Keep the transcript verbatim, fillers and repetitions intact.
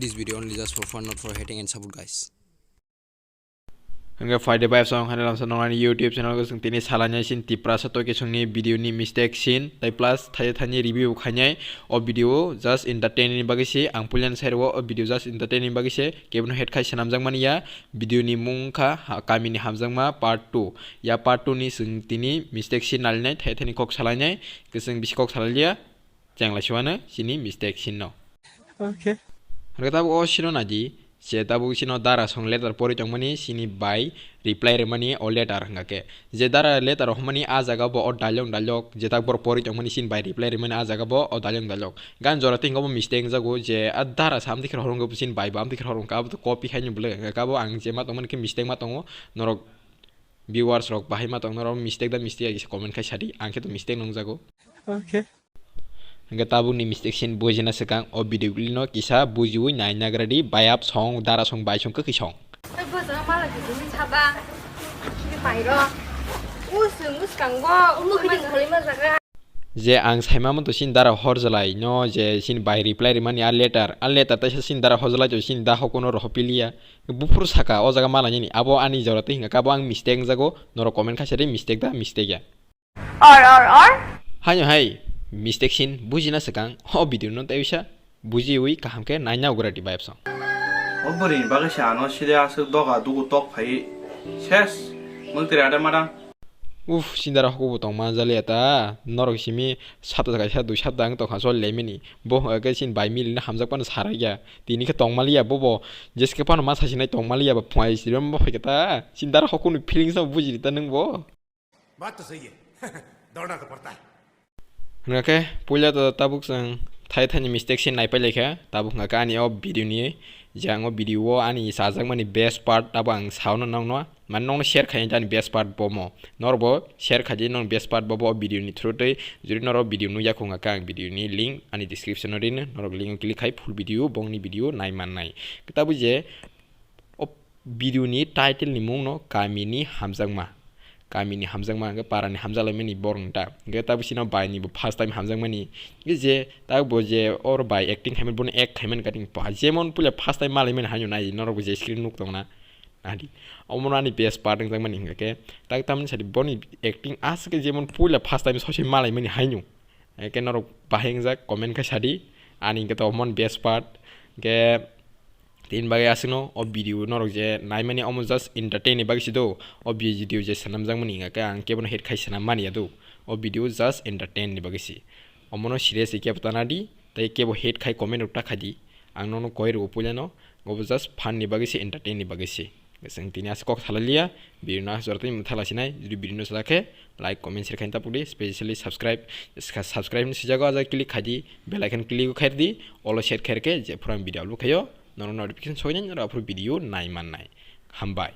This video only just for fun, not for hating and support, guys. Hingke phaide bai song hani lamsa nongnani YouTube channel o chwng tini salanya sin Tiprasa Toki songni video ni mistake sin tai plus thaye thani review khainai o video just entertain ni bagwi se ang puilan sai rwo o video just entertain ni bagwi se kebono head khai swnamjak mani ya video ni mung kha ha kami ni hamjakma part two ya part two ni chwng tini mistake sin nalinai thaye thani kok salainai ke chwng bisi kok salailia. Cheng lai suano sini mistake sinno. Okay. Hingke tabuk o sino naji, je tabuk sino dara song letter pori tongmani sini bai reply rimani o letter hingka ke. Je dara letter homani a jaga bo o dialogue dialogue je tak bor pori tongmani sini bai reply rimani a jaga bo o dialogue dialogue. Gan jora tingko bo mistake jago je a dara sam dikhe horong sini bai bam dikhe horong ka bo to copy khaini bole hingka bo ang je ma tongmani ke mistake ma tongo norok viewers rok bahai ma tong norok mistake da mistake kisa comment khai sadi ang khe to mistake nung jago. Okay. Hingke tabukni mistake sin bujina swkang o video clip no kisa bujiwi nai nagra di bayap song dara song bai song kwkwi song. Oi, bwswk mala kisimi saba. Kiri pairo. Usung uskango, umu hini khulima jaga. Je ang saima manto sin dara horjalai no je sin bai reply rimani a letter, a letter taisa sin dara horjalai to sin da hokono rohopiliya. Buphuru saka o jaga mala nini abo ani jora twi hingka kabo ang mistake wngjago norok comment khaisa di mistake da mistake ya. Or, or, or? Haino hai, mistake sin bujina swkang, o video no tei bisa bujiwi kaham khe naina ugra di bayap song. O bwrwini bagwi se ano side aswk doga dugu tok phai ses, mwng tiri ada madang. Uff, sindara hukubo tong manjaliya ta, norok simi sata kaisa dui sata ang tongkha so lemini, bo hwnkhe sin bai milina hamjak phano sarakya, tini khe tong maliya bobo, jeske phano ma sasinai tong maliya ba phunai sirima bo phaikha ta, sindara hukuni feelings no bujidi ta nwng bo. बात तो सही है। दौड़ना तो पड़ता है। Hwnkha khe puila to tabuk chwng thai thaini mistake se naipai laikha, tabuk hwnkha khe ani o video ni je ang o video o ani chajakmani best part abo ang saono nokno mane nokno share khai ani best part bomo norok bo share khaidi nokni best part bobo o video ni through twi jodi norok video nukya kho hwnkha khe ang video ni link ani description o rino norok link o click khai full video bongni video nai mannai tabuk je O video ni title ni mung no kami ni hamjakma. Kami ni hamjakma hwnkhe para ni hamjaklaimani borok ni ta. Hwnkhe tabuk sino bai ni bo first time hamjakmani. Hwnkhe je tabuk bo je oro bai acting khaimani bono act khaimani kating pa. Jemon puila first time malaimani haino nai norok bo je screen nuk tongna. Nadi. Omo no ani best part wngjakmani hwnkhe tak tamni sadi boni acting aswk khe jemon puila first time sosi malaimani haino. Hwnkhe norok bahai wngjak comment khai sadi. Ani hwnkhe to omo ni best part. Hwnkhe Tini bagwi aswkno o video norok je naimani omo just entertain ni bagwi se do, o video je swnamjakmani hwnkha khe ang kebono hate khai swnam mani ya do, o video just entertain ni bagwi se. Omono seriously kebo ta nadi, tei kebo hate khai comment rok ta khai di, ang nono koi rwo puilano, obo just fun ni bagwi se, entertain ni bagwi se. Chwng tini aswk kok salai liya, video no aswk jora tei mwthang lasinai, jodi video no sajak khe like, comment, share khai ta pudi, specially subscribe, subscribe ni sijago ajak click khai di, bell icon click khai di, olo share khai khe je phuru ang video upload khaio, Norok notification soknai, norok aphuru video nai mannai. Hambai.